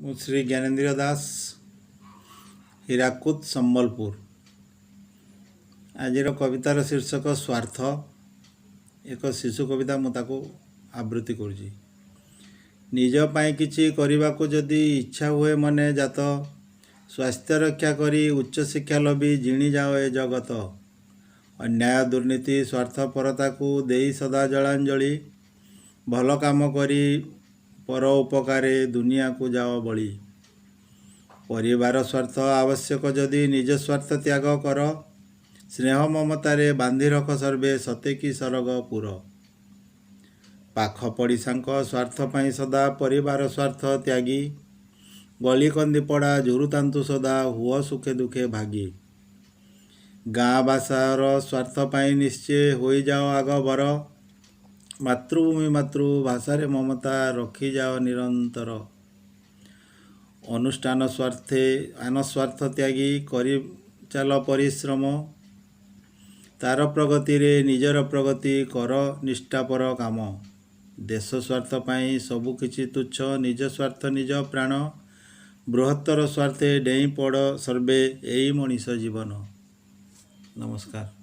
ମୁଁ ଶ୍ରୀ ଜ୍ଞାନେନ୍ଦ୍ରିୟ ଦାସ, ହୀରାକୁଦ, ସମ୍ବଲପୁର। ଆଜିର କବିତାର ଶୀର୍ଷକ ସ୍ୱାର୍ଥ। ଏକ ଶିଶୁ କବିତା, ମୁଁ ତାକୁ ଆବୃତ୍ତି କରୁଛି। ନିଜ ପାଇଁ କିଛି କରିବାକୁ ଯଦି ଇଚ୍ଛା ହୁଏ ମନେ ଜାତ, ସ୍ୱାସ୍ଥ୍ୟ ରକ୍ଷା କରି ଉଚ୍ଚଶିକ୍ଷା ଲଭି ଜିଣି ଯାଅ ଏ ଜଗତ। ଅନ୍ୟାୟ, ଦୁର୍ନୀତି, ସ୍ୱାର୍ଥପରତାକୁ ଦେଇ ସଦା ଜଳାଞ୍ଜଳି, ଭଲ କାମ କରି ପର ଉପକାରେ ଦୁନିଆକୁ ଯାଅ ବଳି। ପରିବାର ସ୍ୱାର୍ଥ ଆବଶ୍ୟକ ଯଦି ନିଜ ସ୍ୱାର୍ଥ ତ୍ୟାଗ କର, ସ୍ନେହ ମମତାରେ ବାନ୍ଧି ରଖ ସର୍ବେ ସତେ କି ସରଗପୁର। ପାଖ ପଡ଼ିଶାଙ୍କ ସ୍ୱାର୍ଥ ପାଇଁ ସଦା ପରିବାର ସ୍ୱାର୍ଥ ତ୍ୟାଗି, ଗଳି କନ୍ଦି ପଡ଼ା ଝୁରୁଥାନ୍ତୁ ସଦା ହୁଅ ସୁଖେ ଦୁଃଖେ ଭାଗି। ଗାଁ ଭାଷାର ସ୍ୱାର୍ଥ ପାଇଁ ନିଶ୍ଚୟ ହୋଇଯାଅ ଆଗଭର, ମାତୃଭୂମି ମାତୃଭାଷାରେ ମମତା ରଖିଯାଅ ନିରନ୍ତର। ଅନୁଷ୍ଠାନ ସ୍ୱାର୍ଥେ ଆନ ସ୍ୱାର୍ଥ ତ୍ୟାଗି କରି ଚାଲ ପରିଶ୍ରମ, ତାର ପ୍ରଗତିରେ ନିଜର ପ୍ରଗତି କର ନିଷ୍ଠାପର କାମ। ଦେଶ ସ୍ୱାର୍ଥ ପାଇଁ ସବୁ କିଛି ତୁଚ୍ଛ, ନିଜ ସ୍ୱାର୍ଥ ନିଜ ପ୍ରାଣ, ବୃହତ୍ତର ସ୍ୱାର୍ଥେ ଡେଇଁ ପଡ଼ ସର୍ବେ ଏଇ ମଣିଷ ଜୀବନ। ନମସ୍କାର।